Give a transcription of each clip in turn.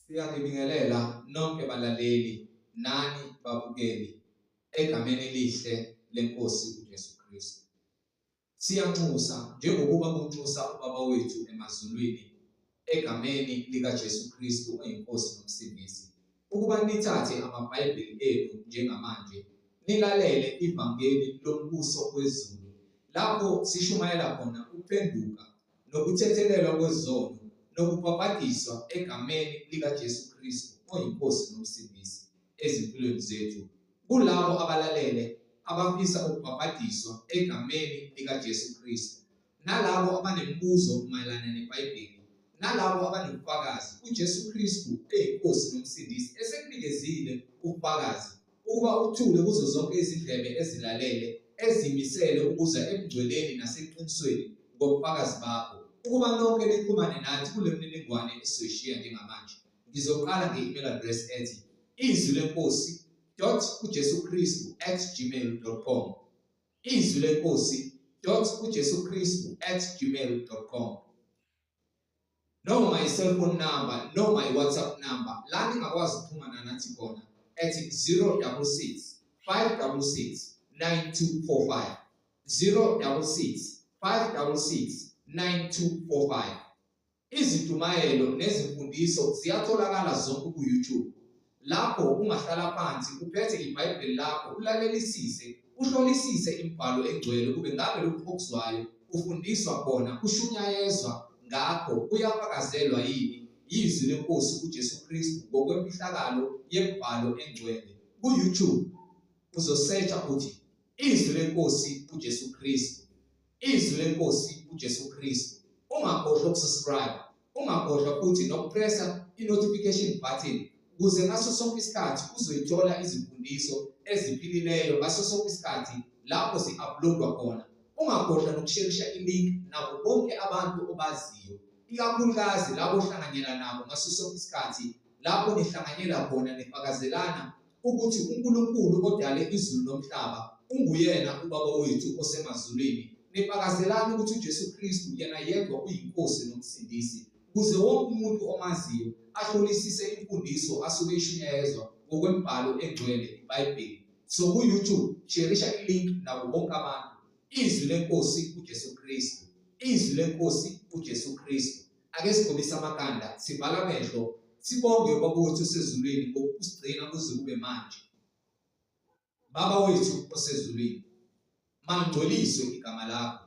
Siyanibingelela nonke balaleli nani babukeli egameni elihle leNkosi uJesu Kristu. Siyanxusa njengokuba kunxusa uBaba wethu emazulwini egameni likaJesu Kristu oyiNkosi noMsindisi ukuba nithathe amaBhayibheli enu njengamanje nilalele ivangeli lombuso wezulu lapho sishumayela khona ukuphenduka nokuthethelelwa kwezono nokubhabhadiswa egameni likaJesu Kristu oyiNkosi noMsindisi ezimpilweni zethu. Kulabo abalalele abafisa ukubhabhadiswa egameni likaJesu Kristu, nalabo abanemibuzo mayelana neBhayibheli, nalabo abanobufakazi uJesu Kristu eyiNkosi noMsindisi esekunikezile ubufakazi ukuba uthule kuzo zonke izindlebe ezilalele ezimisele ukuza ebungcweleni naseqinisweni ngobufakazi bakho, ukuba nonke nixhumane nathi kule mniningwane esizoyishiya njengamanje. Ngizoqala nge-email address ethi izwi lenkosi dot uJesu Kristu at gmail dot com, izwi lenkosi dot uJesu Kristu at gmail dot com, noma i-cellphone number noma i-WhatsApp number la ningakwazi ukuxhumana nathi khona ethi 066 566 9245, 066 566 9245. Izintshumayelo nezimfundiso ziyatholakala zonke ku-YouTube. Lapho ungahlala phansi uphethe iBhayibheli lakho ulalelisise, uhlolisise imibhalo engcwele kube ngabe lokhu okuzwayo ufundiswa khona kushunyayezwa ngakho kuyafakazelwa yini yizwi leNkosi uJesu Kristu ngokwemfihlakalo yemibhalo engcwele. Ku-YouTube uzosearcha uthi Izwi leNkosi uJesu Kristu. Izwi leNkosi uJesu Kristu. Ungakhohlwa ukusubscribe, ungakhohlwa futhi nokupressa i-notification button ukuze ngaso sonke isikhathi uzoyithola izimfundiso eziphilileyo ngaso sonke isikhathi lapho zi-uploadwa khona. Ungakhohlwa nokusherisha i-link nabo bonke abantu obaziyo, ikakhulukazi labo ohlanganyela nabo ngaso sonke isikhathi lapho nihlanganyela khona nifakazelana ukuthi uNkulunkulu odale izulu nomhlaba unguyena uBaba wethu osemazulwini. Nifakazelani ukuthi uJesu Kristu yena yedwa uyiNkosi noMsindisi, ukuze wonke umuntu omaziyo ahlolisise imfundiso asuke ishunyayezwa ngokwemibhalo engcwele iBhayibheli. So ku-YouTube sherisha i-link nabo bonke abantu. Izwi leNkosi uJesu Kristu. Izwi leNkosi uJesu Kristu. Ake sigobise amakhanda, sivale amehlo, sibonge uBaba wethu osezulwini ngokusigcina kuze kube manje. Baba wethu osezulwini, malingcweliswe igama lakho,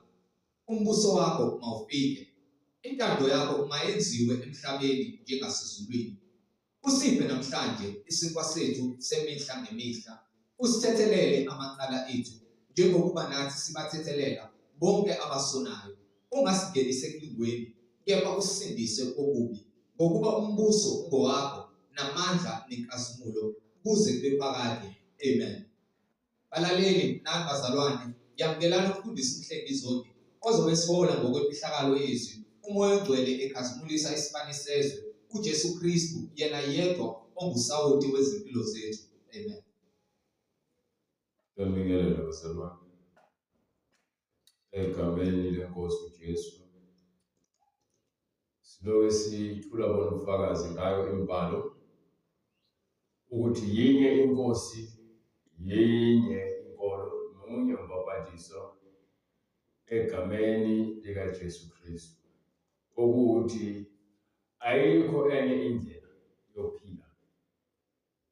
umbuso wakho mawufike, intando yakho mayenziwe emhlabeni njengasezulwini. Usiphe namhlanje isinkwa sethu semihla ngemihla, usithethelele amacala ethu, njengokuba nathi sibathethelela bonke abasonayo. Ungasingenisi ekulingweni, kepha usisindise kokubi. Ngokuba umbuso ungowakho, namandla nenkazimulo, kuze kube phakade. Amen. Balaleli nani bazalwane, yamukelani umfundisi uMhlengi Zondi ozobe esihola ngokwemfihlakalo yezwi, uMoya oNgcwele ekhazimulisa isibani sezwe, uJesu Kristu, yena yedwa ongusawoti wezimpilo zethu. Amen. Ngiyabingelela bazalwane egameni leNkosi uJesu. Siloke sithula bona ubufakazi ngayo imibhalo ukuthi yinye inkosi, yinye inkolo, munye umbabhadiso egameni likaJesu Kristu. Okuwukuthi ayikho enye indlela yokuphila.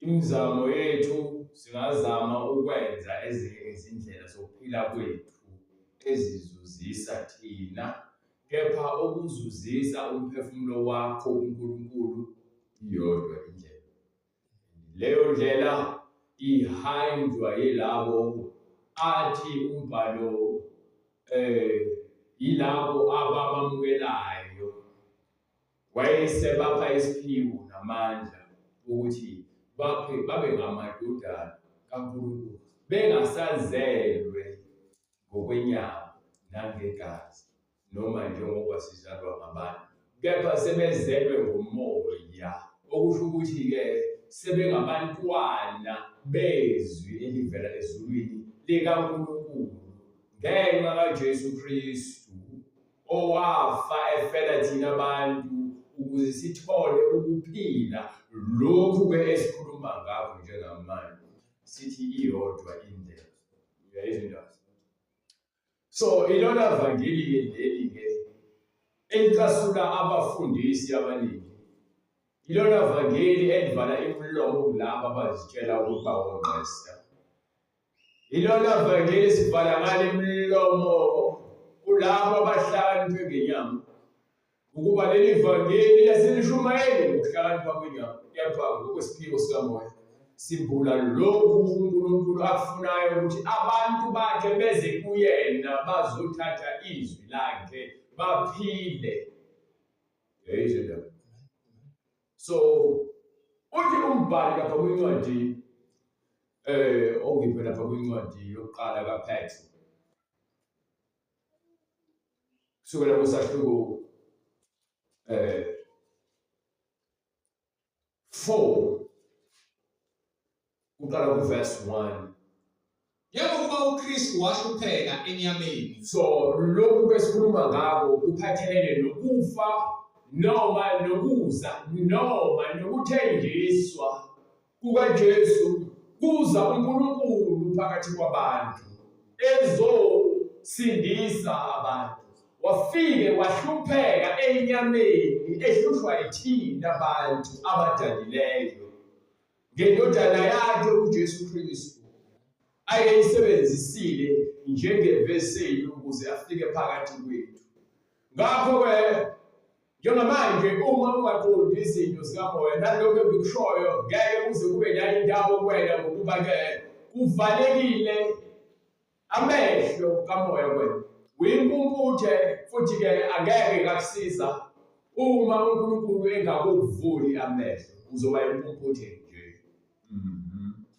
Imizamo yethu singazama ukwenza ezinye izindlela zokuphila kwethu ezizuzisa thina, kepha okuzuzisa umphefumulo wakho kuNkulunkulu iyodwa indlela. Leyo ndlela ihanjwa yilabo athi umbhalo eh yilabo ababamukelayo. Wayesebapha isiphiwo namandla ukuthi baphe babe ngamadodana kaNkulunkulu bengasazelwe ngokwenyama nangegazi noma njengoba sizalwa ngabantu kepha sebezelwe ngomoya okusho ukuthi-ke sebengabantwana bezwi elivela ezulwini likaNkulunkulu ngenxa kaJesu Kristu owafa efela thina abantu ukuze sithole ukuphila lokhu-ke esikhuluma ngakho njengamanje sithi iyodwa indlela uyayizwa indaba so ilona vangeli-ke leli-ke elicasula abafundisi abaningi ilona vangeli elivala imilomo kulabo abazitshela ukuthi bawongqesta Ilona vangeli sivala ngale milomo kulabo abahlakaniphe ngenyama ukuba leli vangeli lasilishumayeli ngokuhlakanipha kwenyama kepha ngokwesiphiwo sikamoya simbula lokhu uNkulunkulu akufunayo ukuthi abantu bakhe beze kuyena bazothatha izwi lakhe baphile. Yayizwe indaba. So uthi umbhali lapha kwincwadi ongiphe lapha kwincwadi yokuqala kaPetru kusukela kusahluko 4 kuqala kuverse 1. Njengokuba uKristu wahlupheka enyameni. So lokhu esikhuluma ngako kuphathelene nokufa noma nokuza noma nokuthenjiswa kukaJesu kuza uNkulunkulu phakathi kwabantu ezosindisa abantu. Wafike wahlupheka enyameni ehlushwa yithina abantu abadalileyo. Ngendodana yakhe uJesu Kristu ayeyisebenzisile njengeveseli ukuze afike phakathi kwethu. Ngakho-ke njengamanje uma ungaqondi izinto zikamoya nalokho engikushoyo ngeke kuze kube nayo indawo kuwena ngokuba-ke kuvalekile amehlo kamoya kwena uyimpumputhe futhi-ke angeke ngakusiza uma uNkulunkulu engakuvuli amehlo uzoba impumputhe nje.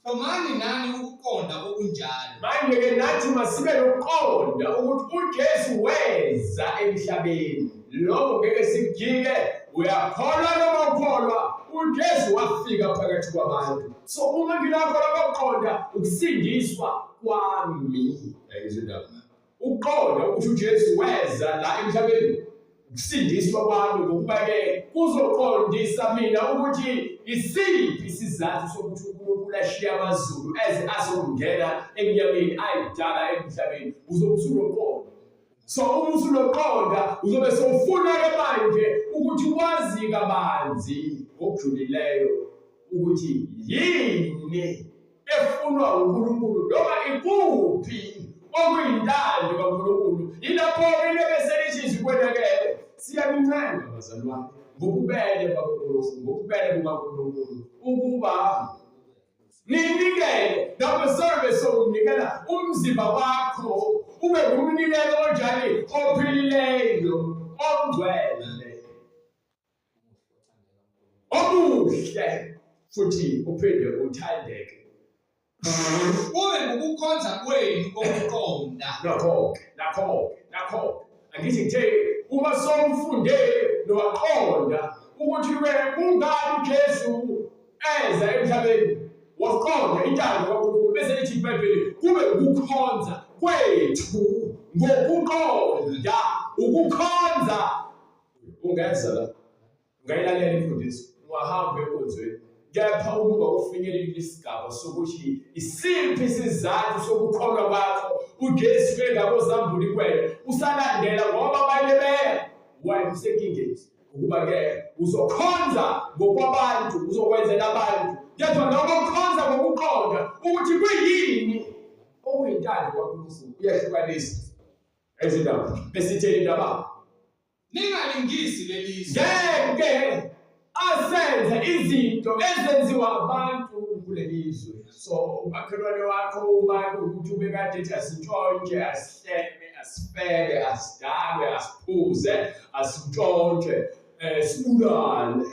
Hlomani nani ukuqonda okunjalo. Manje-ke nathi masibe nokuqonda ukuthi uJesu weza emhlabeni. Lokho ngeke sikujike. Uyakholwa noma ukholwa, uJesu wafika phakathi kwabantu. So uma nginakho lokho kuqonda ukusindiswa kwami. Yayizwa indaba. Ukuqonda ukuthi uJesu weza la emhlabeni ukusindiswa kwami ngokuba-ke kuzoqondisa mina ukuthi isiphi isizathu sokuthi uNkulunkulu ashiye amazulu eze azongena enyameni ayidala emhlabeni. Uzobe usunoqonda. So uma usunoqonda uzobe sewufuna-ke manje ukuthi wazi kabanzi ngokujulileyo ukuthi yini efunwa uNkulunkulu noma ikuphi okuyintando kaNkulunkulu. Yilapho-ke into ebese lithi izwi kuwena-ke, siyanincenga bazalwane ngobubele bakuNkulunkulu, ngobubele bukaNkulunkulu ukuba ninikele lapho sobe sowunikela umzimba wakho ube ngumnikelo onjani ophilileyo ongcwele omuhle futhi uphinde uthandeke. Kube ngukukhonza kwenu kokuqonda. Nakho-ke, nakho-ke, nakho-ke. Angithi ngithe uma sowufunde nowaqonda ukuthi wena kungani uJesu eza emhlabeni waqonda intando kaNkulunkulu bese lithi iBhayibheli kube ukukhonza kwethu ngokuqonda ukukhonza ungeza la ungayilalela imfundiso ungahamba enkonzweni kepha uma ungakufinyeleli isigaba sokuthi isiphi isizathu sokukholwa kwakho uJesu engakozambuli kuwena usalandela ngoba abanye beya wena usenkingeni ukuba-ke uzokhonza ngokwabantu uzokwenzela abantu kepha noma ukhonza ngokuqonda ukuthi kuyini okuyintando kaNkulunkulu uyahlukanisa ezindaba besitheni indaba. Ningalingisi leli zwe. Ngeke asenze izinto ezenziwa abantu kuleli zwe. So umakhelwane wakho uma kuwukuthi ubekade ethi asintshontshe, asihlebe, asifebe, asidakwe, asiphuze, asintshontshe, sibulale.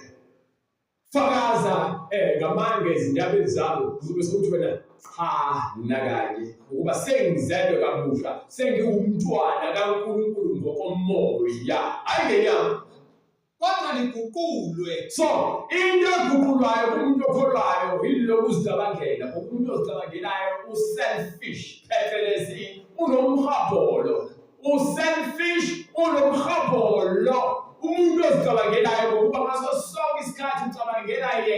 Fakaza ngamanga ezindabeni zabo kuzobe sekuthi wena cha nakanye ngokuba sengizelwe kabusha sengiwumntwana kaNkulunkulu ngokomoya hayi ngenyama. Kodwa niguqulwe. So into eguqulwayo kumuntu okholwayo yilokhu uzicabangela ngoba umuntu ozicabangelayo u-selfish phecelezi unomhobholo. Uselfish unomhobholo umuntu ozicabangelayo ngokuba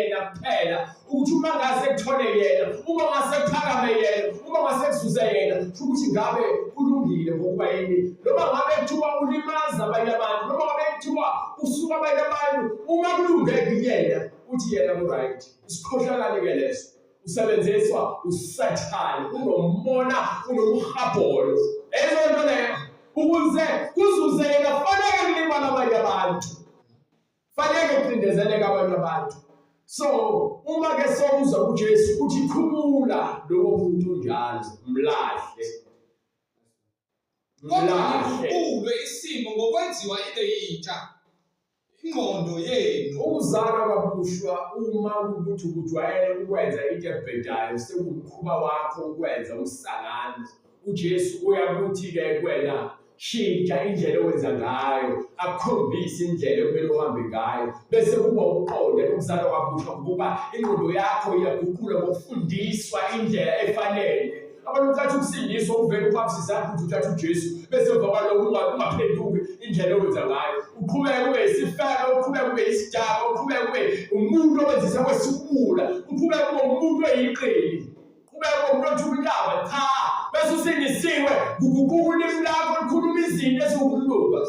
yena kuphela ukuthi uma ngase kuthole yena, uma ngase kuphakame yena, uma ngase kuzuze yena, kusho ukuthi ngabe kulungile ngokuba yini? Noma ngabe kuthiwa ulimaza abanye abantu, noma ngabe kuthiwa usuka abanye abantu, uma kulunge kuyena, uthi yena ku-right. Isikhohlakali-ke leso. Usebenziswa uSathane, unomona, unomhabholo. Ezo nto leyo ukuze kuzuze yena fanele kulimala abanye abantu. Fanele kucindezeleka abanye abantu. So uma ke sokuzwa kuJesu uthi khumula lowo muntu njalo mlahle. Kodwa Mlahle. niguqulwe isimo ngokwenziwa ibe yintsha ingqondo yenu. Ukuzalwa kwabushwa uma ukuthi ukujwayele ukwenza into ebhedayo sekuwumkhuba wakho ukwenza umsangano. UJesu uyakuthi-ke kuwena shintsha indlela owenza ngayo, akukhombise indlela okumele uhambe ngayo, bese kuba ukuqonda nokuzalwa kwabusha ngokuba ingqondo yakho iyaguqulwa ngokufundiswa indlela efanele. Abantu uthatha ukusindiswa uvele ubambise izandla uthi uthatha uJesu bese emva kwaloko ungaphenduki indlela owenza ngayo, uqhubeke ube isifebe, uqhubeke ube isidakwa, uqhubeke ube umuntu owenzisa kwesiwula, uqhubeke ube umuntu oyiqili, uqhubeke ube umuntu othuka intaba. Cha, bese usindisiwe, kuguquka ulimi lakho lukhuluma izinto eziwukulunga.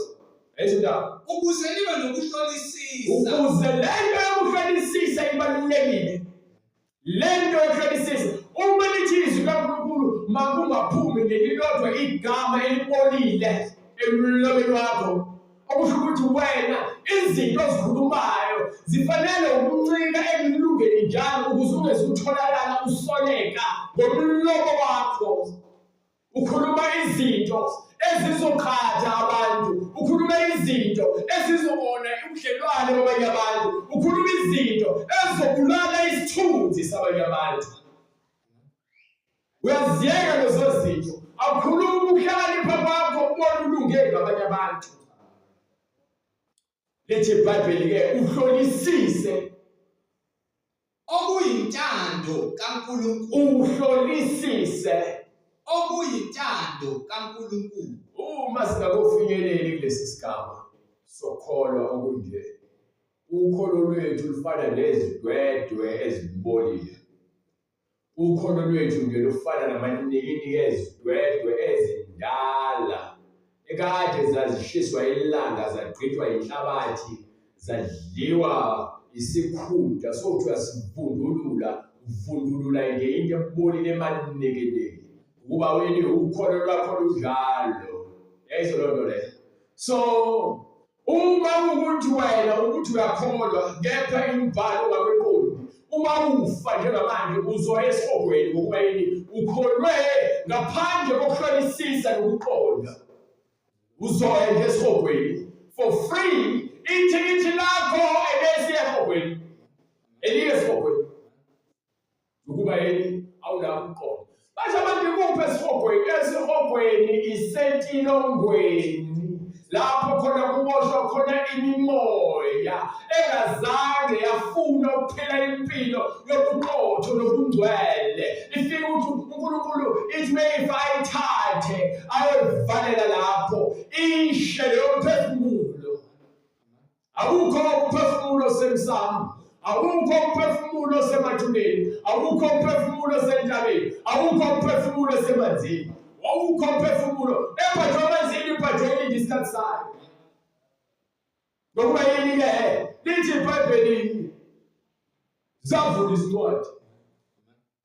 Ayizindaba. Ukuze nibe nokuhlolisisa. Ukuze le nto yokuhlolisisa ibalulekile. Le nto yokuhlolisisa, uma lithi izwi kaNkulunkulu makungaphumi nelilodwa igama elibolile emlomeni wakho, okusho ukuthi wena izinto ozikhulumayo zifanele ukuncika ekulungeni njalo ukuze ungezutholakala usoleka ngomlomo wakho. Ukhuluma izinto ezizoqhatha abantu, ukhuluma izinto ezizobona ubudlelwane kwabanye abantu, ukhuluma izinto ezizobulala isithunzi sabanye abantu. Uyaziyeka lezo zinto, awukhulumi ukuhlakanipha kwakho ubona ulunge ngabanye abantu. Lithi iBhayibheli-ke uhlolisise okuyintando kaNkulunkulu. Uhlolisise okuyintando kaNkulunkulu. Uma singakofinyeleli kulesi sigaba sokholwa okunje, ukholo lwethu lufana nezidwedwe ezibolile. Ukholo lwethu nje lufana namanikiniki ezidwedwe ezindala ekade zazishiswa ilanga zagqitshwa inhlabathi zadliwa isikhunta sokuthi uyasivundulula uvundulula nje into ebolile emanikiniki ukuba wena ukholo lwakho lunjalo yayizo loo nto leyo. So uma ukuthi wena ukuthi uyakholwa kepha imibhalo ungakuqondi, uma ufa njengamanje uzoya esihogweni ngokuba yini ukholwe ngaphandle kokuhlolisisa nokuqonda, uzoya nje esihogweni for free. Ithikithi lakho elesiya esihogweni, eliye esihogweni ukuba yini awunakho ukuqonda. Basho abantu ikuphi esihogweni? Esihogweni isentilongweni lapho khona kuboshwa khona imimoya engazange yafuna ukuphila impilo yobuqotho nobungcwele. Ifike ukuthi uNkulunkulu ithi meyifa ayithathe ayoyivalela lapho ishe leyo mphefumulo. Akukho umphefumulo osemsamo, akukho umphefumulo osemathuneni, akukho umphefumulo osentabeni, akukho umphefumulo osemanzini, awukho umphefumulo ebhajwe amanzini, ibhajwe ilinde isikhathi sayo. Ngokuba yini-ke? Lithi iBhayibheli zavula izincwadi,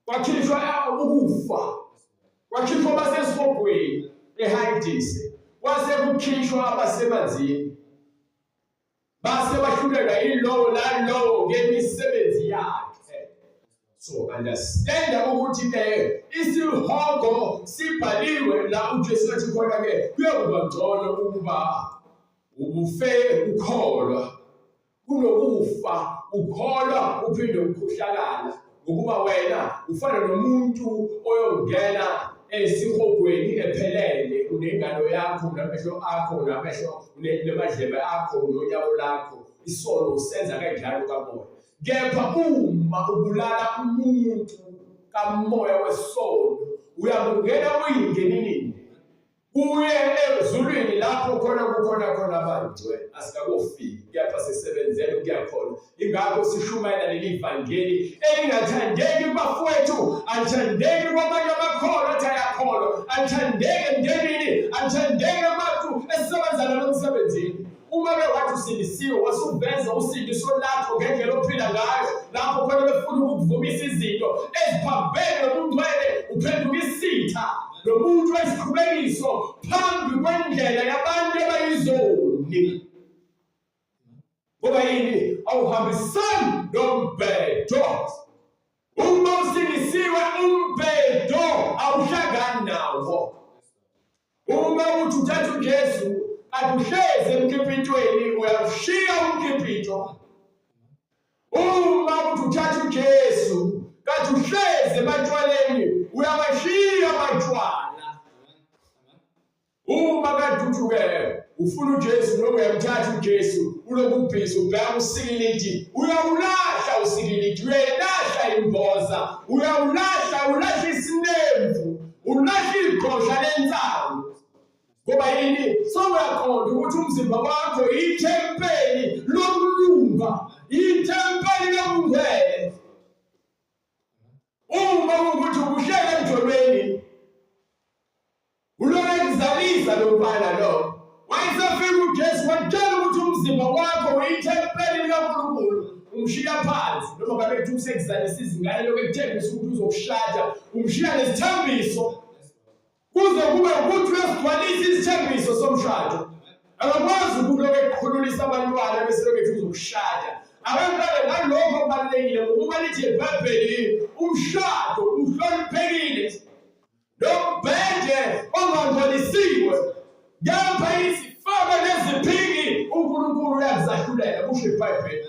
kwakhishwa ukufa, kwakhishwa abasesihogweni eHayidese, kwase kukhishwa abasemanzini, base bahlulelwa yilowo nalowo ngemisebenzi yakhe. So understand ukuthi-ke isihogo sibhaliwe la uJesu athi khona-ke kuyokuba ngcono ukuba ubufe ukholwa kunokufa ukholwa uphinde ukhohlakala, ngokuba wena ufana nomuntu oyongena esihogweni ephelele, unengalo yakho, unamehlo akho, unamehlo, unamadlebe akho, unonyawo lakho. Isono usenza kanjalo kamoya. Kepha uma ubulala umuntu kamoya wesono, uyakungena uyingenini. Kuye ezulwini lapho khona kukhona khona abangcwele asikakofiki kepha sisebenzele ukuya khona. Ingakho sishumayela leli vangeli elingathandeki kubafowethu, alithandeki kwamanye amakholwa athi ayakholwa, alithandeki emndenini, alithandeki abantu esisebenza nalo emsebenzini. Uma ke wathi usindisiwe wasuveza usindiso lakho ngendlela ophila ngayo, lapho khona befuna ukukuvumisa izinto eziphambene nobungcwele, uphenduka isitha nomuntu wesikhubekiso phambi kwendlela yabantu abayizoni. Ngoba yini? Awuhambisani nombhedo. Uma usindisiwe umbhedo awuhlangani nawo. Uma uthi uthatha uJesu kanti uhlezi emkipitweni uyawushiya umkipito. Uma uthi uthatha uJesu kanti uhlezi ematshwaleni uyawashiya amatshwala. Uma kade uthi-ke ufuna uJesu noma uyamthatha uJesu uloku ubhizi ubheka usikilidi uyawulahla usikilidi uyayilahla imboza uyawulahla ulahla isinemvu ulahla iqhosha lensangu ngoba yini sewuyaqonda ukuthi umzimba wakho ithempeli lokulunga ithempeli lobungcwele uma ukuthi ubuhlele emjolweni Ulokhu ekuzalisa lo mfana lo. Wayesefika uJesu watshela ukuthi umzimba wakho uyithempeli likaNkulunkulu. Umshiya phansi noma ngabe kuthiwa usekuzalisa izingane lokhu ekuthembisa ukuthi uzokushada, umshiya nesithembiso kuze kube ukuthi uyasigcwalisa isithembiso somshado. Akakwazi ukulokhu eqhululisa abantwana bese lokhu ethi uzokushada. Akaqale ngalokho okubalulekile ngokuba lithi iBhayibheli umshado uhloniphekile. Nombhede ongangcolisiwe kepha izifebe neziphingi uNkulunkulu uyazahlulela kusho iBhayibheli.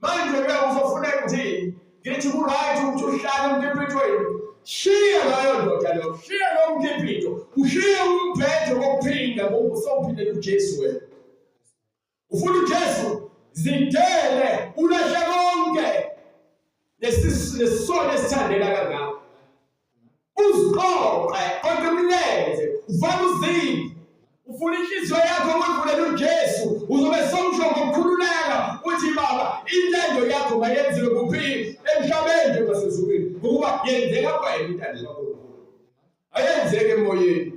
Manje ke uzofuna ngithini? Ngithi ku-right ukuthi uhlale emkipitweni. Shiya leyo ndoda leyo, shiya lowo mkipito, ushiye umbhede wokuphinga ngoba usewuphindela uJesu wena. Ufuna uJesu zidele ulahle konke lesisono esithandela kangaka. Uziqoqe konke imilenze uvale uzipho ufuna inhliziyo yakho ukuyivulela uJesu uzobe sewusho ngokukhululeka uthi baba intando yakho mayenziwe kuphi emhlabeni njengasezulwini ngokuba yenzeka kwena intando kaNkulunkulu ayenzeke emoyeni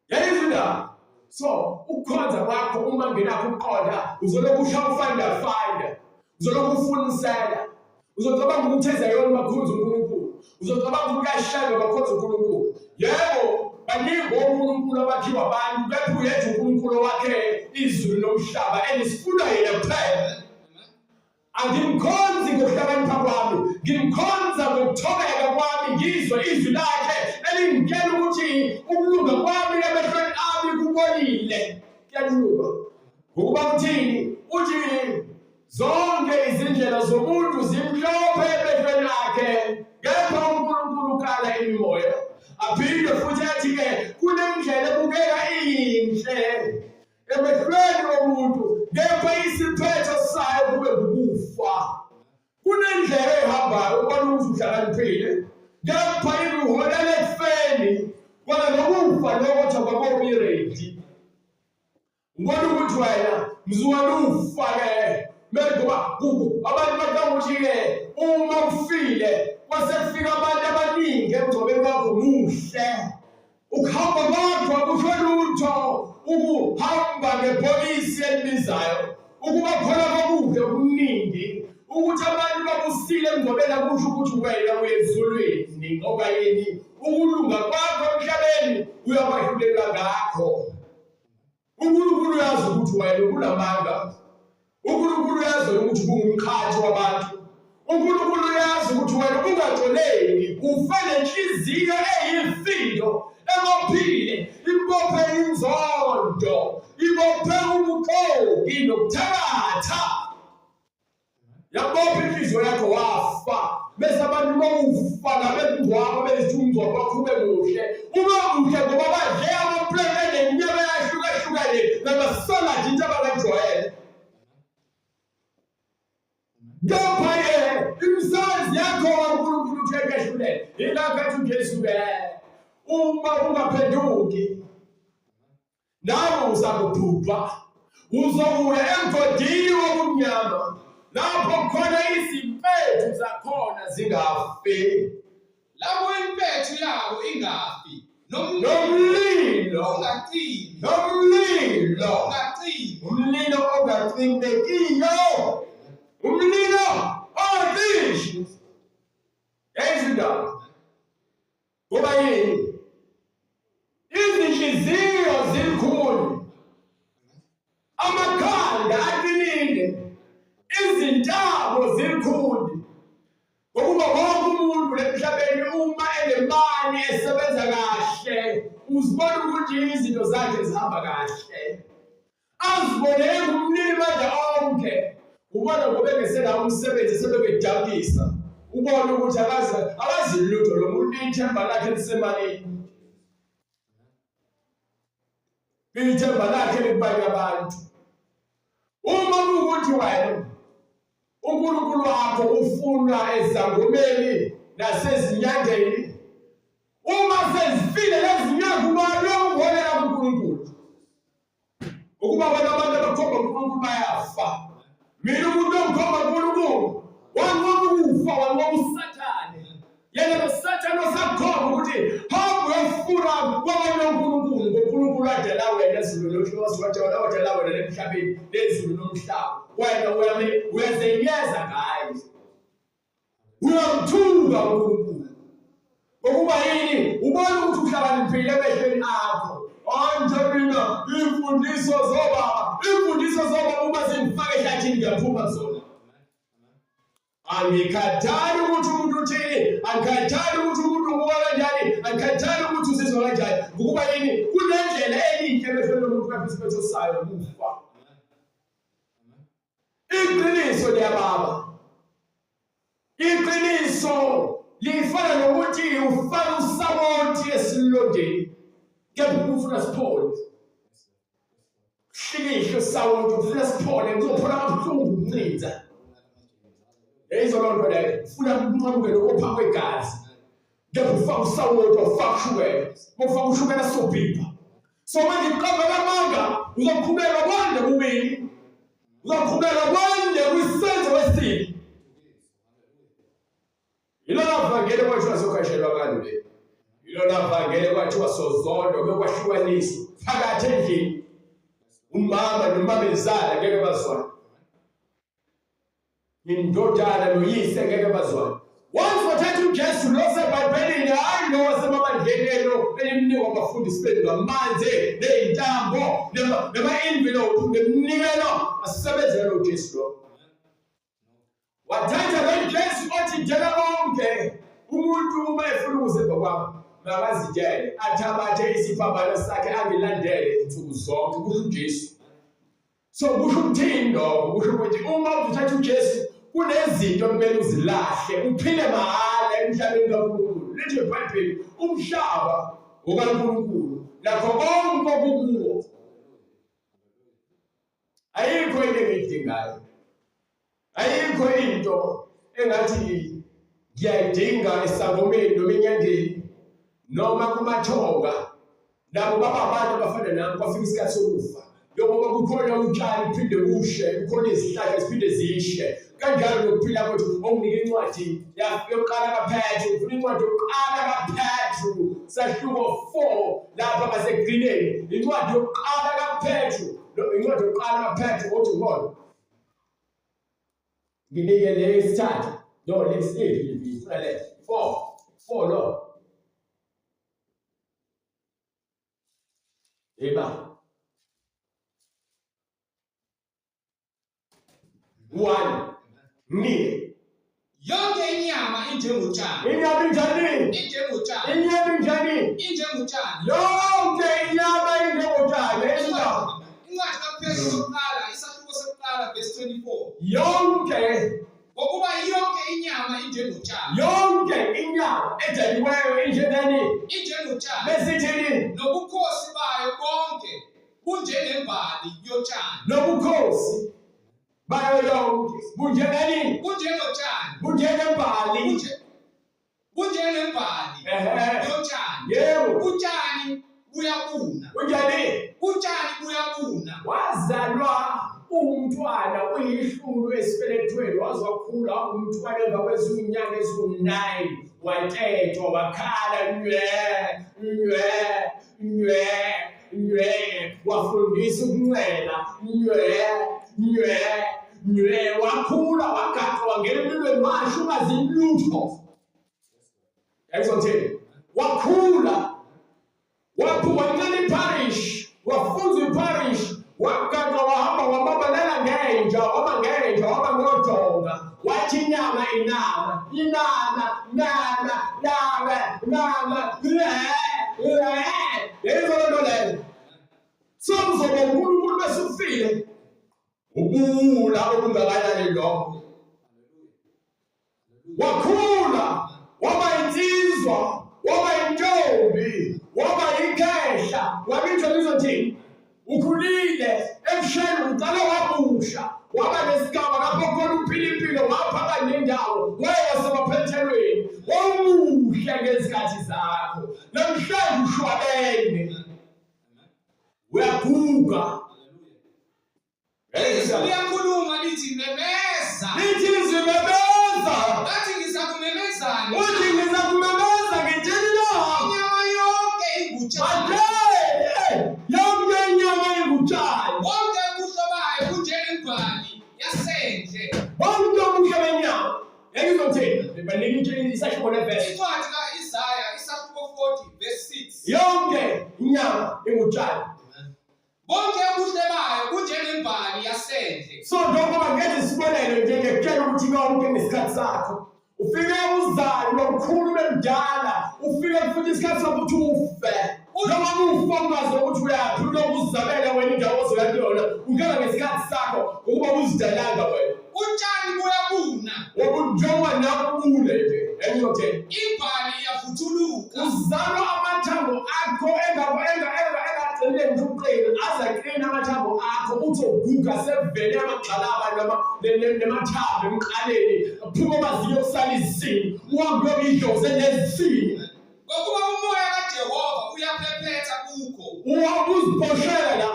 Yayizwa indaba. So ukukhonza kwakho uma ngenakho ukuqonda uzolokhu ushaya ufinder finder. Uzolokhu ufunisela. Uzocabanga ukuthi ezayona bakhonza uNkulunkulu. Uzocabanga ukuthi kuyashaywa bakhonza uNkulunkulu. Yebo, baningi onkulunkulu abakhiwa abantu kepha uyedwa uNkulunkulu owakhe izulu nomhlaba elisifuna yena kuphela. Angimkhonzi ngokuhlakanipha kwami, ngimkhonza ngokuthobeka kwami, ngizwe izwi lakhe elingitshela ukuthi ukulunga kwami emehlweni ami kubolile. Kuyalunga. Ngokuba uthini? Uthi zonke izindlela zomuntu zimhlophe emehlweni akhe, kepha uNkulunkulu ukala imimoya. Aphinde futhi athi-ke kunendlela ebukeka iyinhle emehlweni omuntu kepha isiphetho sayo kube ngukufa kunendlela ehambayo ubona ukuthi uhlakaniphile kepha ikuholela ekufeni kona nokufa lokho kuthiwa kwakomi ready ubona ukuthi wena mzukwana ufa ke mele ngoba abantu bacabanga ukuthi-ke uma ufile kwase kufika abantu abaningi emngcwabeni wakho muhle Ukuhamba kwakho akusho lutho ukuhamba ngebhokisi elibizayo, ukuba khona kokuhle okuningi, ukuthi abantu bakusile emngcwabeni akusho ukuthi wena uya ezulwini ngoba yini ukulunga kwakho emhlabeni uyakwahlulelwa ngakho. uNkulunkulu uyazi ukuthi wena ubulamanga. uNkulunkulu uyazi ukuthi ubungumqhathi wabantu. uNkulunkulu uyazi ukuthi wena ubungaxoleli, ufe nenhliziyo eyifindo ebophile, ibophe inzondo, ibophe ubuxoki nokuthakatha. Yabopha inhliziyo yakho wafa bese abantu bokufa nabemngcwabo bethi umngcwabo wakho ube muhle ube muhle ngoba badle amaplate nenyama eyahlukahlukene namasaladi into abangajwayele kepha-ke imisebenzi yakho uNkulunkulu uthi uyakwahlulele yingakho athi uJesu ke Uma ungaphenduki nawe uzakubhubha, uzokuya emgodini wobumnyama lapho khona izimpethu zakhona zingafi, lapho impethu yabo ingafi, nomlilo ungacimi, nomlilo ungacimi, umlilo ongacimekiyo, umlilo ongacishi. Yayizindaba ngoba yini? Izinhliziyo zilikhuni, amakhanda aqinile, izintamo zilikhuni. Ngokuba wonke umuntu emhlabeni uma enemali esebenza kahle, uzibona ukuthi izinto zakhe zihamba kahle. Azibone engumnini mandla onke. Ubona ngoba engesenawo umsebenzi sebebedakisa. Ubona ukuthi akazi akazi lutho lo muntu, ithemba lakhe lisemalini. Ithemba lakhe likubanye abantu. Uma kuwukuthi wena uNkulunkulu wakho ufuna ezangomeni nasezinyangeni, uma sezifile lezinyanga ubani uyokuholela kuNkulunkulu? Ukuba bona abantu abakhomba uNkulunkulu bayafa. Mina umuntu ongikhomba uNkulunkulu wanqoba ukufa, wanqoba uSathane. Yena lo Sathane osakhomba ukuthi hamba uyofuna kwabanye uNkulunkulu, ngoNkulunkulu adala wena ezulu nomhlaba, wadala wena emhlabeni nezulu nomhlaba. Wena uyazenyeza ngaye. Uyamthuka uNkulunkulu. Ngokuba yini? Ubona ukuthi uhlakaniphile emehlweni akho. Anje mina imfundiso zobaba, imfundiso zobaba uma zingifaka ehlathini ngiyaphuma kuzona. Angikhathali ukuthi umuntu uthini, angikhathali ukuthi umuntu ubuka kanjani, angikhathali ukuthi uzizwa kanjani. Ngokuba yini? Kunendlela eningi emehlweni lomuntu kepha isiphetho sayo kufa. Iqiniso liyababa. Iqiniso lifana nokuthi ufaka usawoti esilondeni kepha ufuna siphole. Hlikihla usawoti ufuna siphole, kuzophola kabuhlungu ukuncinza. Yayizwa loo nto leyo, ufuna kunqamuke lokopha kwegazi. Kepha ufaka usawoti, ufaka ushukela. Uma ufaka ushukela sobhibha. So manje uqamba amanga uzoqhubeka kwande kubili. Uzoqhubeka kwande kwisenzo esibi. Yilona vangeli kwathiwa sokhashelwa ngalo le. Yilona vangeli kwathiwa sozondwa kuyokwahlukaniswa phakathi endlini. Umama nomamezala ngeke bazwane. Indodana noyise ngeke bazwane. Once wathatha uJesu lo seBhayibhelini, hhayi lo wasemabandleni elo elimnikwa abafundisi benu ngamanzi ney'ntambo nama-envelope neminikelo, asisebenzele lo Jesu lo. Wathatha lo Jesu othi dela konke umuntu uma efuna ukuza emva kwami makazitshele athabathe isiphambano sakhe angilandele insuku zonke, kusho uJesu. So kusho ukuthini lokho? Kusho ukuthi uma uzothatha uJesu kunezinto okumele uzilahle uphile mahhala emhlabeni kaNkulunkulu. Lithi iBhayibheli umhlaba okaNkulunkulu nakho konke okukuwo. Ayikho into engiyidingayo. Ayikho into engathi ngiyayidinga esangomeni noma enyangeni noma kumathonga. Nabo baba abantu abafana nami, kwafika isikhathi sokufa. Njengoba kukhona utshani kuphinde kushe, kukhona izihlahla ziphinde zishe. Kanjalo nokuphila kwethu. Onginike incwadi yokuqala kaPetru, ngifuna incwadi yokuqala kaPetru, sahluko 4 lapha ngasekugcineni. Incwadi yokuqala kaPetru, incwadi yokuqala kaPetru othi ngibona. Nginike le yesithathu, no lesibili, ngifuna le 4 4 lo. Eba. One. Nginike. Yonke inyama injengotshani. Inyama injani? Injengotshani. Inyama injani? Injengotshani. Yonke inyama injengotshani. Indaba. Incwadi kaPetru yokuqala isahluko sokuqala verse 24. Yonke Ngokuba yonke inyama injengotshani. Yonke inyama edaliweyo injengani? Injengotshani. Besithini? Nobukhosi bayo bonke bunjengembali yotshani. Nobukhosi bayo yonke bunjengani? Bunjengotshani. Bunjengembali. Unjengembali yotshani. Yebo. Utshani buyabuna. Unjani? Utshani buyabuna. Wazalwa umntwana uyihlulu esibelethweni, waze wakhula umntwana emva kwezinyanga eziwu-9, watetwa, wakhala nywe nywe nywe nywe, wafundisa ukuncela nywe nywe nywe, wakhula, wagaqa, wangena emlilweni, washo ungazi lutho. Yayizothini? Wakhula, waphuma, wancela iparish, wafunza iparish, wagaqa, wahamba, wababalela ngenja, waba ngenja, waba ngodonga, wathi inyama inama inama nama nama nama le le. Leyo nto leyo. So uzoba uNkulunkulu bese ufile. Ubuwula obungakanani lokho? Wakhula, waba insizwa, waba intombi, waba ikhehla. Wabitsho lizothini? Ukhulile ebusheni, uqale wabusha, waba nesigaba lapho khona uphila impilo, waphaka nendawo, waye wasemaphethelweni, wawumuhle ngezikhathi zakho. Namhlanje ushwabene, uyaguga. Izwi liyakhuluma lithi memeza. Lithi izwi memeza. Ngathi ngizakumemezani? Uthi ngizakumemeza ngitsheni na? Inyama yonke ingutshani. Manje yonke inyama ingutshani. Bonke ubuhle bayo bunjengembali yasendle. Bonke ubuhle benyama. Ngizothini? Banika isahluko levesi. Incwadi ka-Isaya isahluko 40 verse 6. Yonke inyama ingutshani. Bonke ubuhle bayo bunjengembali yasendle. So njengoba ngenza isibonelo nje, ngiyakutshela ukuthi konke ngesikhathi sakho. Ufike uzalwe, ukhulu, ube mdala, ufike futhi isikhathi sokuthi ufe. Noma ufa ungazi ukuthi uyaphi, ulokhu uzizamela wena indawo ozoya kuyona, ungena ngesikhathi sakho ngokuba uzidalanga wena. Utshani buyabuna. Njengoba nakubule nje, engizothini? Imbali iyavuthuluka. Uzalwa amathambo akho engagcinile ngisho ukuqina, aze aqine amathambo akho, uthi uguga sevele amagxalaba noma nemathambo emqaleni, aphuma amazinyo kusala izisini, uhambe uyobe idlozi enezisini. Ngokuba umoya kaJehova uyaphephetha kukho. Uhambe uziphoshela la,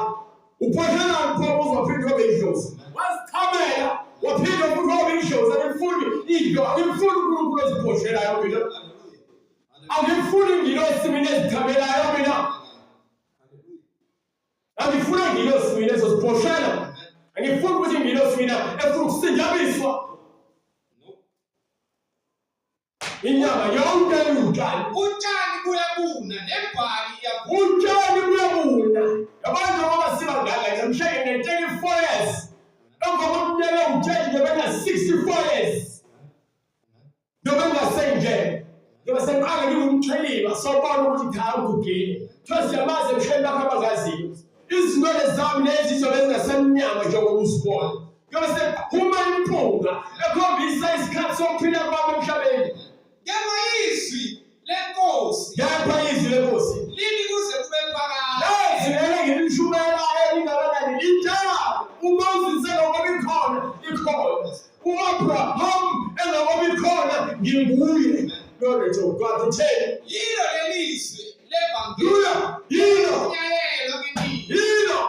uphoshela pho uzophinde ube idlozi. Wazichamela, waphinde futhi wabe idlozi. Angifuni idlo, angifuni uNkulunkulu oziphoshelayo mina. Angifuni ingilosi mina ezichamelayo mina. Angifuni ingilosi mina ezoziphoshela. Angifuni ukuthi ingilosi mina efuna ukusinjabiswa. Inyama yonke iwutshani. Utshani buyabuna nembali iyavuna. Utshani buyabuna. Abantu ngoba siba ngaka nje msheke nge-34 years. Emva kweminyaka ewutshani nje bena-64 years. Noma engasenje. Njengoba sengiqala ngingumxhiliba, sawubona ukuthi cha ugugile. Kuthiwa siyamazi emshweni bakho abangaziyo. Izinwele zami lezi zobe zingasemnyama njengoba uzibona. Kuyobe sekuphuma impunga ekhombisa isikhathi sokuphila kwami emhlabeni. Kepha izwi lenkosi. Kepha izwi lenkosi. Limi kuze kube phakade. Lezwi leli ngilishumayelayo lingakanani linjalo. UMoses engakobi khona, ikhona. U-Abraham engakobi khona, nginguye. Glory to God. Utheni? Yilo leli zwi levangeli. Hallelujah. Yilo. Unyayelwa kinina. Yilo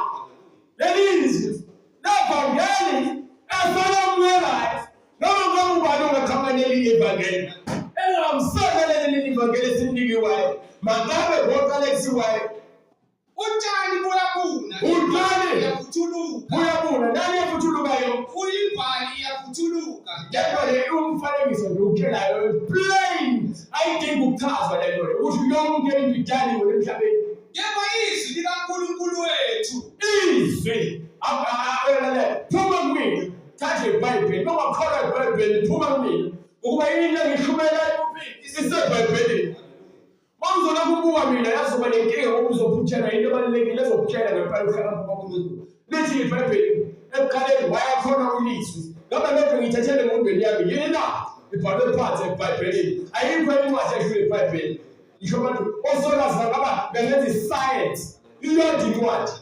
leli zwi levangeli esalamukelayo. Noma ngabe ubani ongaqhamuka nelinye ivangeli engamsaka leli ivangeli esimnikiwayo, makabe ngoqalekisiwayo. Utshani buyabuna. Utshani buyavuthuluka. Buyabuna. Nani evuthulukayo? Uyimbali iyavuthuluka. Lento le iwumfanekiso nje utshelayo plain. Ayidingi ukuchazwa lento le. Ukuthi yonke into idaliwe emhlabeni. Kepha izwi likaNkulunkulu wethu. Izwi. Phuma kumina. Thatha iBhayibheli. Uma ungakholwa iBhayibheli, phuma kumina. Ukuba into engishumela kuphi iseBhayibhelini. Uma uzolokhu ubuka mina yazoba nenkinga ngoba uzophuthelwa into ebalulekile ezokutshela ngempela ukuhlakanipha kwaNkulunkulu. Lithi iBhayibheli ekuqaleni wayakhona ulizwi. Ngabe lento ngiyithathele engqondweni yami yini na? Ibhalwe phansi eBhayibhelini. Ayikho incwadi edlula iBhayibheli. Ngisho abantu osolazi bangaba bengenza isayensi. Iyodwa incwadi.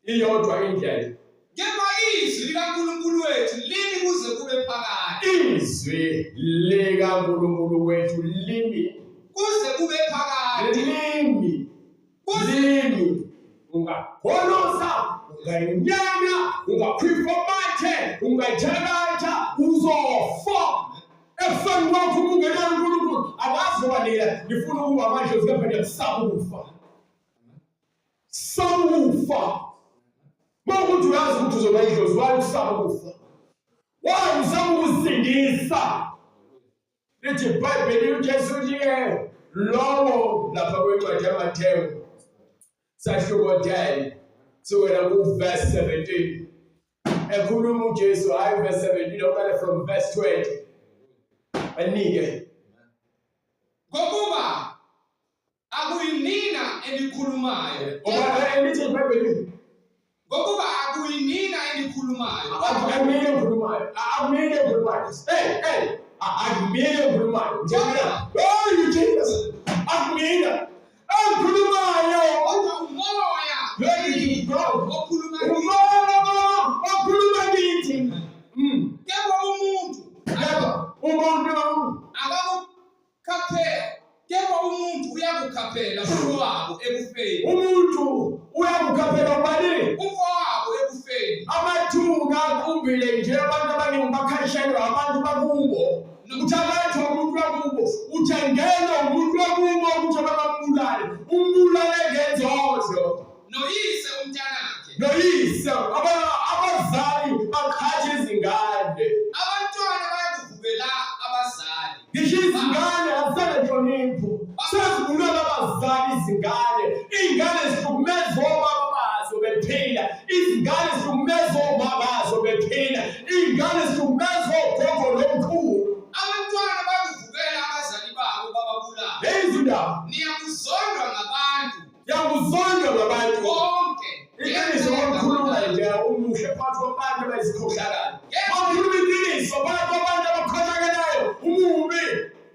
Iyodwa indlela. Kepha izwi likaNkulunkulu wethu limi kuze kube phakade. Izwi likaNkulunkulu wethu limi kuze kube phakade. Limi limi ungagoloza, ungayinyanya, ungakhwifa amathe, ungathakatha, uzofa. Ekufeni kwakho uma ungenayo uNkulunkulu akazi ngoba nina nifuna ukuba amadlozi kepha niyakusaba ukufa. Saba ukufa. Uma ukuthi uyazi ukuthi uzoba idlozi, why usaba ukufa? Why usaba ukusindisa? Lithi iBhayibheli uJesu uthi-ke lowo lapha kwencwadi yaMathewu sahluko 10 sukela ku-verse 17 ekhuluma uJesu hhayi verse 17 oqale from verse 20 anike Ngokuba akuyinina enikhulumayo. Ngoba elithi iBhayibheli Ngokuba akuyinina enikhulumayo. Akumina engikhulumayo. Akumina engikhulumayo. Hey, hey, akumina engikhulumayo. Njena, oh you Jesus. Akumina engikhulumayo. Kodwa umoya Glory to God. okhuluma kimi. Umoya okhuluma kithi. Kepha umuntu Kepha umuntu akakukhaphela kepha umuntu uyakukhaphela umfowabo ekufeni. Umuntu uyakukhaphela ubani? Umfowabo ekufeni. Amathunga aqumbile nje abantu abaningi bakhashelwa abantu bakubo. Uthakathwa umuntu wakubo, uthengelwa umuntu wakubo ukuthi abambulale, umbulale ngenzondo. Noyise umntanakhe. Noyise abazali baqhatha izingane. Abantwana bayakuvukela abazali. Ngisho izingane azisanenhlonipho. Sezibulala abazali izingane. Iy'ngane zihlukumeza obaba bazo bephila. Izingane zihlukumeza omama bazo bephila. Iy'ngane zihlukumeza ogogo nomkhulu. Abantwana bayakuvukela abazali babo bababulale. Lezi ndaba. Niyakuzondwa ngabantu. Yakuzondwa ngabantu bonke. Iqiniso wakhuluma nje umuhle phakathi kwabantu abayizikhohlakali. Wakhuluma iqiniso phakathi kwabantu abakhohlakalayo umubi.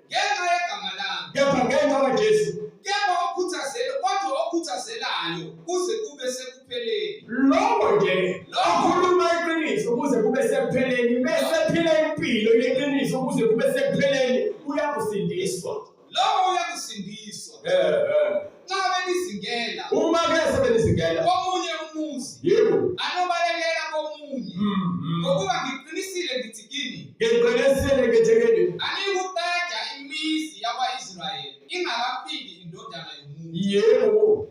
Ngenxa yegama lami. Kepha ngenxa kaJesu. Kepha okhuthazela kodwa okhuthazelayo kuze kube sekupheleni. Lowo nje okhuluma iqiniso kuze kube sekupheleni bese phila impilo yeqiniso kuze kube sekupheleni uyakusindiswa. Lowo uyakusindiswa. Nxa benizingela. Uma ke sebenizingela. Komunye umuzi. Yebo. Anobalekela komunye. Ngokuba ngiqinisile ngithi kini. Ngiqinisile ngithi kini. Aniyikuqeda imizi yakwa-Israyeli ingakafiki indodana yomuntu. Yebo.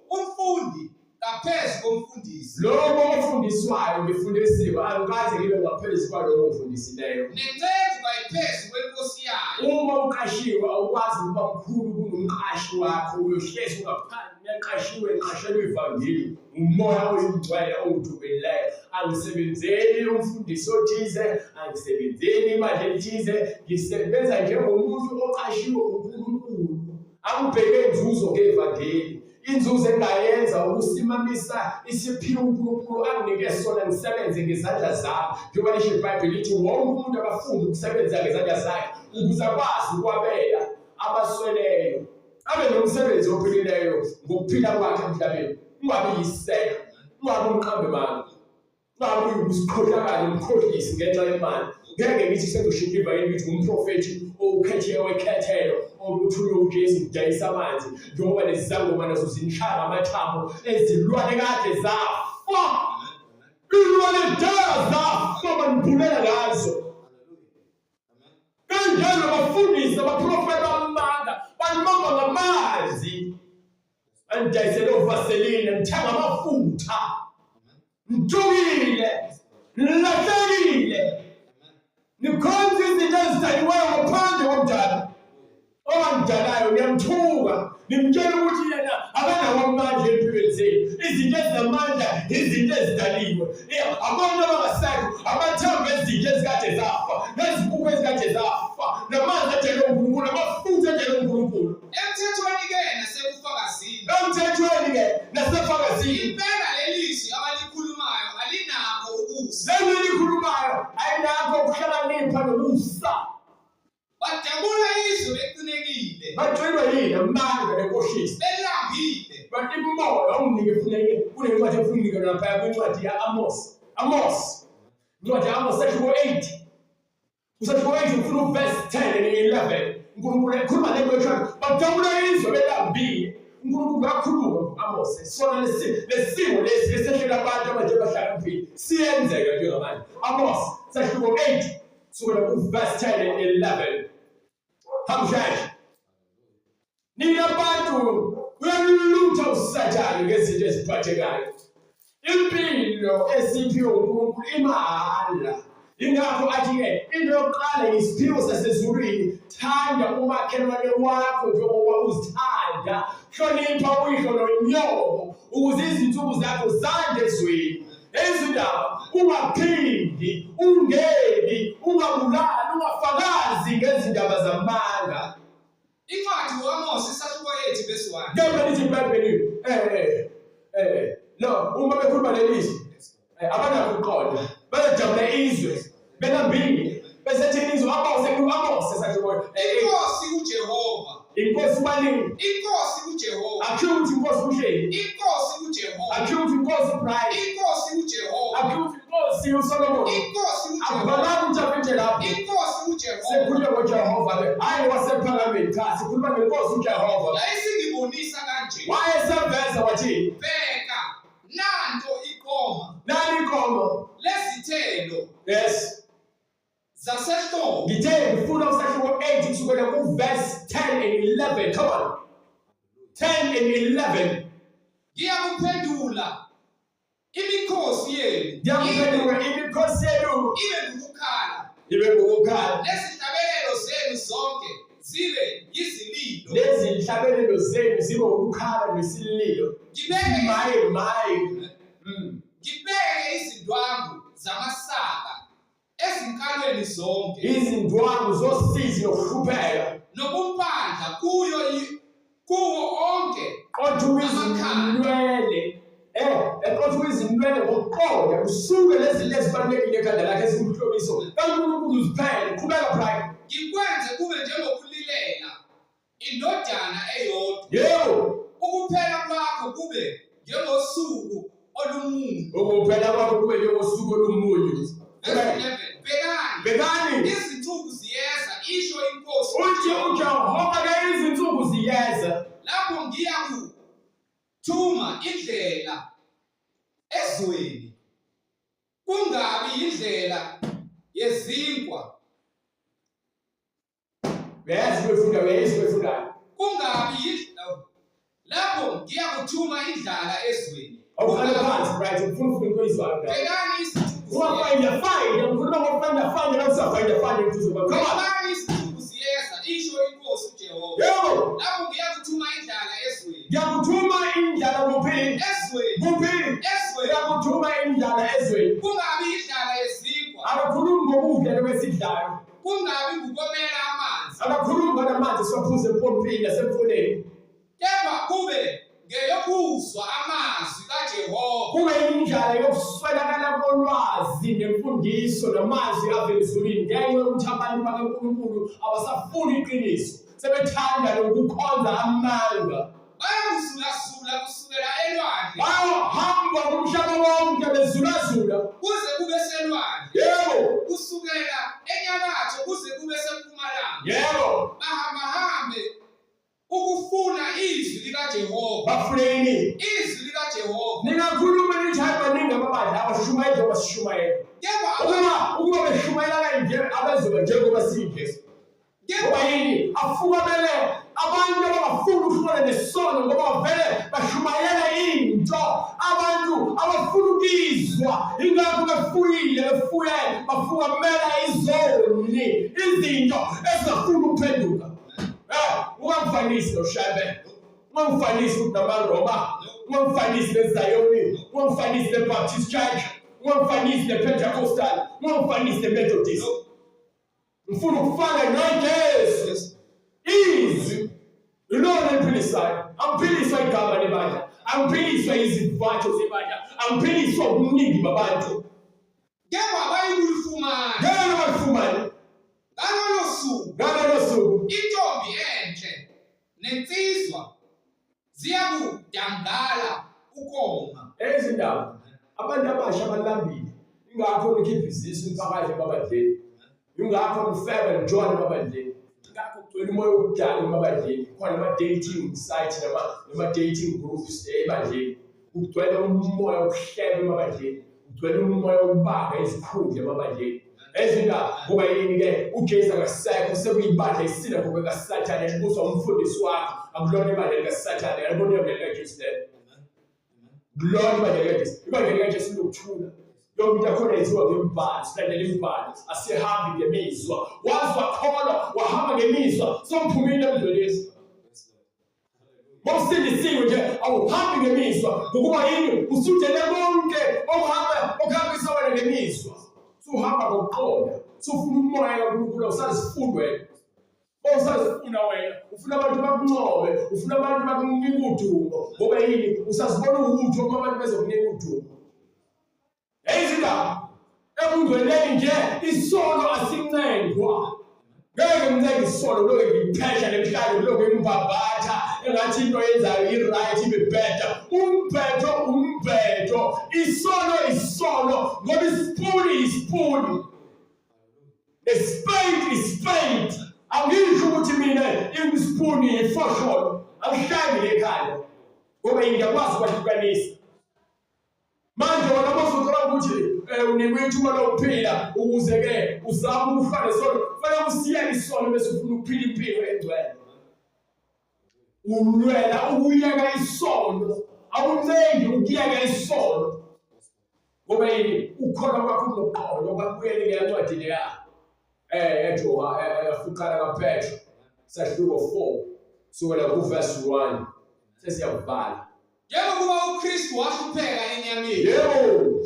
Umfundi Ngaphezu komfundisi. Lowo ofundiswayo ngifundisiwe angikaze ngibe ngaphezu kwalowo ofundisileyo. Nenceku kayiphezu kwenkosi yayo. Uma uqashiwe awukwazi ukuba mkhulu kunomqashi wakho uyohlezi ungaphansi uyaqashiwe ngiqashelwe ivangeli umoya oyingcwele ongithumelileyo angisebenzeli umfundisi othize angisebenzeli ibandla elithize ngisebenza njengomuntu oqashiwe uNkulunkulu angibheke inzuzo ngevangeli Inzuzo engayenza ukusimamisa isiphiwo uNkulunkulu anginike sona ngisebenze ngezandla zami. Njengoba lisho iBhayibheli lithi wonke umuntu akafunde ukusebenza ngezandla zakhe ukuze akwazi ukwabela abasweleyo. Abe nomsebenzi ophilileyo ngokuphila kwakhe emhlabeni. Ungabi yisiseka, ungabi umqambi manga. Babe uyisikhohlakali umkhohlisi ngenxa yemali. Ngeke ngithi sengizoshintsha ivangeli ngithi ngumprofethi owukhethiwe wekhethelo okuthunywe uJesu kudayisa amanzi njengoba lezi zangoma nazo zinishaya ngamathambo ezilwane kade zafa. Ilwane kudala zafa banibhulela ngazo. Kanjalo abafundisi abaprofeti bamanga banibamba ngamanzi. Anidayisele ovaseline, nithenga amafutha. Nithukile, nilahlekile. Nikhonza izinto ezidaliweyo ngaphandle komdali. Owangidalayo niyamthuka, nimtshela ukuthi yena akanawo amandla empilweni zenu. Izinto ezinamandla izinto ezidaliwe. Abantu abangasekho abathemba izinto ezikade zafa, nezinkukhu ezikade zafa, namanzi adelwe uNkulunkulu, namafutha adelwe uNkulunkulu. Emthethweni-ke nasebufakazini. Emthethweni-ke nasebufakazini. Impela leli zwi abalikhulumayo alinakho ukusa. Leli likhulumayo ayinakho ukuhlakanipha nokusa. Badabula izwe becinekile. Bagcinwe yini amanga nenkohliso. Belambile. But imoya unginike funeke kunencwadi efuna unginike lapha kwincwadi ya-Amos. Amos. Incwadi ya-Amos sahluko 8. Usahluko 8 ufuna uverse 10 and 11. uNkulunkulu ekhuluma lento eshoyo badabula izwe belambile. uNkulunkulu kakhuluma ngo-Amos. Sona lesi lesimo lesi esehlela abantu abanje bahlakaniphile siyenzeka njengamanje. Amos sahluko 8 sukela kuverse 10 and 11. Hamshashe. Nina bantu uyalutha uSathane ngezinto eziphathekayo. Impilo esiphiwe uNkulunkulu imahhala. Ingakho athi-ke into yokuqala yisiphiwo sasezulwini, thanda umakhelwane wakho njengoba uzithanda, hlonipha uyihlo nonyoko ukuze izinsuku zakho zande ezweni. Izindaba ungaphindi, ungebi, ungabulali, ungafakazi ngezindaba zamanga. Incwadi uAmose isahluko 8 verse 1. Kepha lithi iBhayibheli lo uma bekhuluma leli zwi abanakho ukuqonda bazojabula izwe belambile besethini izwe Amose ku-Amose sahluko Inkosi uJehova. Inkosi ubani? Inkosi uJehova. Akhiwe ukuthi inkosi uHleli. Inkosi uJehova. Akhiwe ukuthi inkosi uBrian. Inkosi uJehova. Akhiwe ukuthi inkosi uSolomon. Inkosi uJehova. Akubhalanga uDavide lapho. Inkosi uJehova. Sikhuluma ngoJehova ke. Hayi wasephakameni cha, sikhuluma ngenkosi uJehova. Yayisingibonisa kanje. Wayeseveza wathi, Bheka, nanto ikoma. Nani ikoma? Lezithelo. Yes. Zasehlobo. Ngithe ngifuna usahluko 8 kusukela ku verse 10 and 11. Come on. 10 and 11. Ngiyakuphendula imikhosi yenu. Ngiyakuphendula imikhosi yenu. Ibe ngukukhala. Ibe ngukukhala. Nezihlabelelo zenu zonke zibe yizililo. Nezihlabelelo zenu zibe ukukhala nesililo. Ngibeke maye maye. Ngibeke izindwangu zamasaka ezinkalweni zonke. Izindwangu zosizi nokuhlupheka. Nobumpandla kuyo kuwo onke. Qothuka izinwele. Eqothuka izinwele ngokuqonda kusuke lezi zinto ezibalulekile ekhanda lakhe eziwumhlobiso kaNkulunkulu uziphele. Qhubeka Brian. Ngikwenze kube njengokulilela indodana eyodwa. Yebo. Ukuphela kwakho kube njengosuku olumunyu. Ukuphela kwakho kube njengosuku olumunyu. Bhekani. Bhekani. Izinsuku ziyeza, isho inkosi. Uthi uJehova ke izinsuku ziyeza. Lapho ngiyakuthuma indlela ezweni. Kungabi yindlela yezinkwa. Uyayazi into oyifundayo, uyayazi into oyifundayo. Kungabi yindlela lapho ngiyakuthuma indlala ezweni. Awuqale phansi, right? Ngifuna ufuna into oyizwayo. Bhekani izinsuku. Ungafind find, ngikhuluma ngokufind find, la usafind find into uzoba. Come on. Bhekani izinsuku ziyeza, isho inkosi uJehova. Yebo. Lapho ngiyakuthuma indlala ezweni. Ngiyakuthuma indlala kuphi? Ezweni. Kuphi? Ezweni. Ngiyakuthuma indlala ezweni. Kungabi indlala yezinkwa. Akakhulumi ngokudla lokwesidlayo. Kungabi ngukomela amanzi. Akakhulumi nganamanzi esiwaphuza empompini nasemfuleni. Kepha kube ngeyokuzwa amazwi kaJehova. Kube indlala yokuswelakala kolwazi nemfundiso namazwi avela ezulwini ngenxa yokuthi abantu bakaNkulunkulu abasafuni iqiniso, sebethanda nokukhonza amanga. Bayakuzulazula kusukela elwandle. Bayohamba umhlaba wonke bezulazula. Kuze kube selwandle. Yebo. Kusukela enyakatho kuze kube sempumalanga. Yebo. Bahambahambe ukufuna izwi likaJehova. Bafuneni? Izwi likaJehova. Ningakhuluma nithi hayi baningi amabandla abashumayela njengoba sishumayela. Kepha Ukuba beshumayela kanje abezoba njengoba sinje. Ngoba yini? Afukamele abantu abangafuni ukuhlukana nesono ngoba vele bashumayela into abantu abafuna ukuyizwa. Ingakho befuyile befuye bafukamela izoni izinto ezingafuni ukuphenduka. Ungamfanisi noShebe, ungamfanisi futhi namaRoma, ungamfanisi neZayoni, ungamfanisi neBaptist Church, ungamfanisi nePentecostal, ungamfanisi neMethodist. Ngifuna ukufana noJesu. Izwi ilona eliphilisayo. Angiphiliswa igama lebandla, angiphiliswa izivatho zebandla, angiphiliswa ubuningi babantu. Kepha abayikulifumana. Ngeke balifumane. Ngalolo suku. Ngalolo suku. Intombi enhle nensizwa Ziyakudangala ukoma. Ezindaba abantu abasha balambile, ingakho nikhipha izisu niphakathi emabandleni, ingakho nifebe nijole emabandleni, ingakho kugcwele umoya wokudala emabandleni, khona ama-dating site nama-dating groups ebandleni, kugcwele umoya wokuhleba emabandleni, kugcwele umoya wokubanga izikhundla emabandleni. Ezindaba ngoba yini-ke uJesu akasekho, sekuyibandla isinagoge kaSathane elibuswa umfundisi wakho, akulona ibandla likaSathane, alibona ibandla likaJesu lelo. Kulona ibandla likaJesu, ibandla likaJesu linokuthula. Yonke into yakhona yenziwa ngemibhalo, silandela imibhalo, asihambi ngemizwa. Wazi wakholwa, wahamba ngemizwa, sewuphumile emdleleni. Mawusindisiwe nje awuhambi ngemizwa, ngokuba yini? Usudele konke okuhamba okuhambisa wena ngemizwa. Suhamba ngokuqonda, sufuna umoya kaNkulunkulu, awusazifuni wena. Usazifuna wena, ufuna abantu bakuncome, ufuna abantu bakunike udumo, ngoba yini? Usazibona uwutho uma abantu bezokunika udumo. Izindaba ekungcweleni nje isono asincengwa. Ngeke ngincenge isono lokho ngiphesha nemhlanje lokho ngimbambatha engathi into oyenzayo i-right ibe better. Umbhedo umbhedo, isono isono ngoba isipuni isipuni. Nespade ispade. Angisho ukuthi mina isipuni ifosholo, angihlali ngekhanda ngoba ngiyakwazi ukwahlukanisa. Manje wena bozocabanga ukuthi unikwe ithuba lokuphila ukuze-ke uzame ukufa nesono. Kufanele usiyeke isono bese ufuna ukuphila impilo engcwele. Ulwela ukuyeka isono, awuncengi ukuyeka isono. Ngoba yini? Ukukholwa kwakho kunokuqonda kwakubuyele kuleya ncwadi leya eJoha efuqana kaPetro sahluko 4 sukela kuverse 1 sesiyakuvala. Njengokuba uKristu wahlupheka enyameni. Yebo.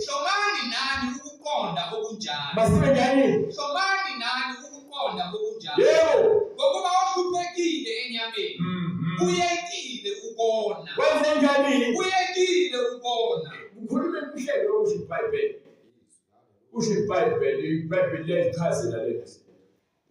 Hlomani nani ukuqonda okunjalo. Masibe njani? Hlomani nani ukuqonda okunjalo. Yebo. Ngokuba wahluphekile enyameni. Uyekile ukona. Wenze njani? Uyekile ukona. Kukhuluma emhlelo usho iBhayibheli. Usho iBhayibheli, iBhayibheli liyayichazela lento.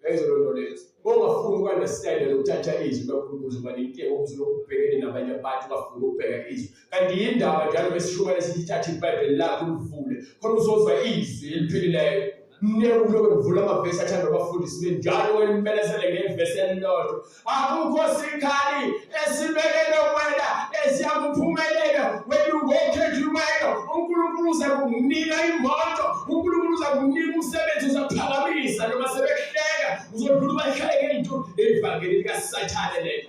Yayizo loo nto leyo. Ungafuni uku-understand nokuthatha izwi likaNkulunkulu uzoba nenkinga ngoba uzolokhu ubhekene nabanye abantu ungafuni ukubheka izwi. Kanti yindaba njalo besishumayela sithi thatha iBhayibheli lakho ulivule khona uzozwa izwi eliphilileyo. Niyeke ukulokhu nivula amavesi athandwa abafundisi benu njalo wenimelezele ngevesi elilodwa. Akukho sikhali esibekelwe wena esiyakuphumelela wena ungokhethiweyo. UNkulunkulu uza kukunika imoto, uNkulunkulu uza kukunika umsebenzi, uzakuphakamisa noma sebekuhleka uzodlula ubahleke into levangeli likaSathane lelo.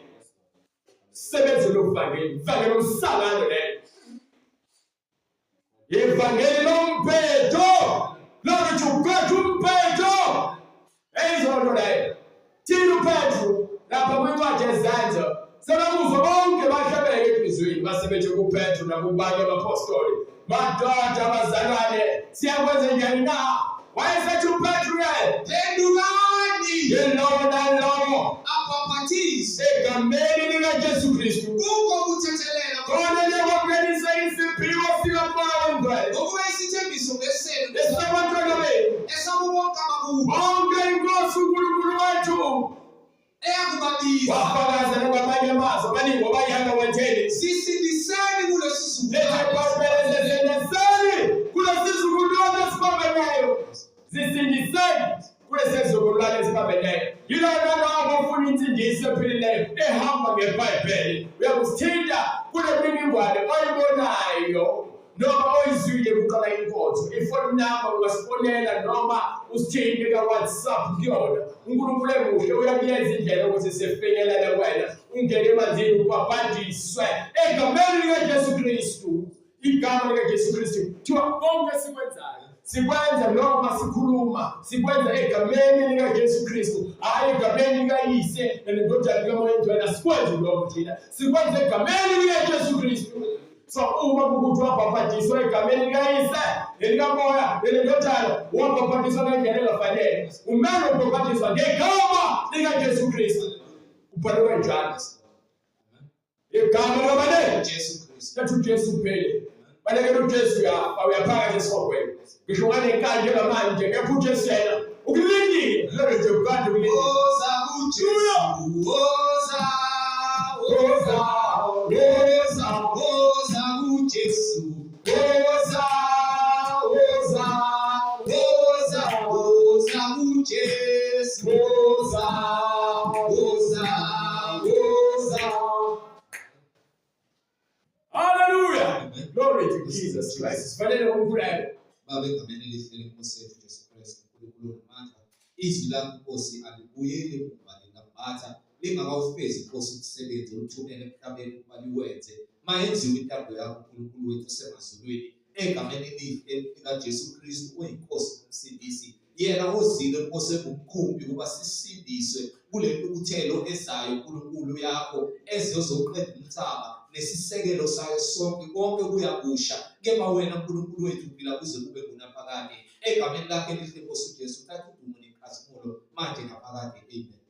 Sebenze lo vangeli, vangeli lomsangano lelo. Ivangeli lombhedo lokuthi ugwetha umbhedo eyizonto leyo. Thina uPetru lapha kwincwadi yeZenzo sebekuzwa bonke bahlabeke enhliziyweni basebethi kuPetru nakubanye abapostoli, madoda bazalwane, siyakwenza njani na? Wayesethi uPetru-ke, Phendukani yilowo nalowo abhaphathizwe egameni likaJesu Kristu kukho ukuthethelelwa khona niyokwanelisa isiphiwo sikaMoya oNgcwele ngokuba isithembiso ngesenu esabantwana benu esabo bonke abakubo bonke iNkosi uNkulunkulu wethu eyakubabiza wafakaza nakwamanye amazwi abaningi wabayala watheni sisindiseni kulesi letha sizukulwane ibhayibheli zisindiseni kulesi sizukulwane esibambeneyo zisindiseni kulesi sizukulwane esibambeneyo yilona lowo ofuna insindiso ephilileyo ehamba ngebhayibheli uyakusithinta kule mininingwane oyibonayo noma oyizwile kuqala inkonzo ifoni number ungasifonela noma usithinte ka-WhatsApp kuyona. UNkulunkulu emuhle uyakuyenza indlela ukuthi sifinyelele kuwena, ungene emanzini ubhabhadiswe egameni likaJesu Kristu. Igama likaJesu Kristu kuthiwa konke esikwenzayo sikwenza noma sikhuluma sikwenza egameni likaJesu Kristu, hhayi egameni likaYise neNdodana likaMoya oNgcwele. Asikwenzi lokho thina, sikwenza egameni likaJesu Kristu. So uma kukuthi wabhabhadiswa egameni likaYise nelikaMoya neleNdodana, wabhabhadiswa ngendlela engafanele. Umele ubhabhadiswa ngegama likaJesu Kristu. Ubhalwe kanjalo. Igama likabani? Jesu Kristu. Thatha uJesu kuphele. Balekela uJesu uyafa, uyaphakathi esihogweni. Ngisho nganenkani njengamanje, kepha uJesu yena ukulindile. Lolo nje ukade ukulindile. Woza kuJesu, woza, Woza, woza. Jesus Christ. Sifanele ngomkhuleko. Baba, egameni elihle lenkosi yethu Jesu Kristu, uNkulunkulu onamandla, izwi lakho Nkosi alibuyeli emuva lingambatha lingakawufezi Nkosi umsebenzi olithumele emhlabeni ukuba liwenze. Mayenziwe intando yakho uNkulunkulu wethu osemazulwini, egameni elihle likaJesu Kristu oyiNkosi nomsindisi, yena ozile Nkosi engumkhumbi ukuba sisindiswe kule ntukuthelo ezayo uNkulunkulu yakho eziyozoqeda umhlaba nesisekelo sayo sonke, konke kuyakusha, kepha wena uNkulunkulu wethu uphila kuze kube ngunaphakade. Egameni lakhe elihle Nkosi uJesu, thatha udumo nenkazimulo manje naphakade. Amen.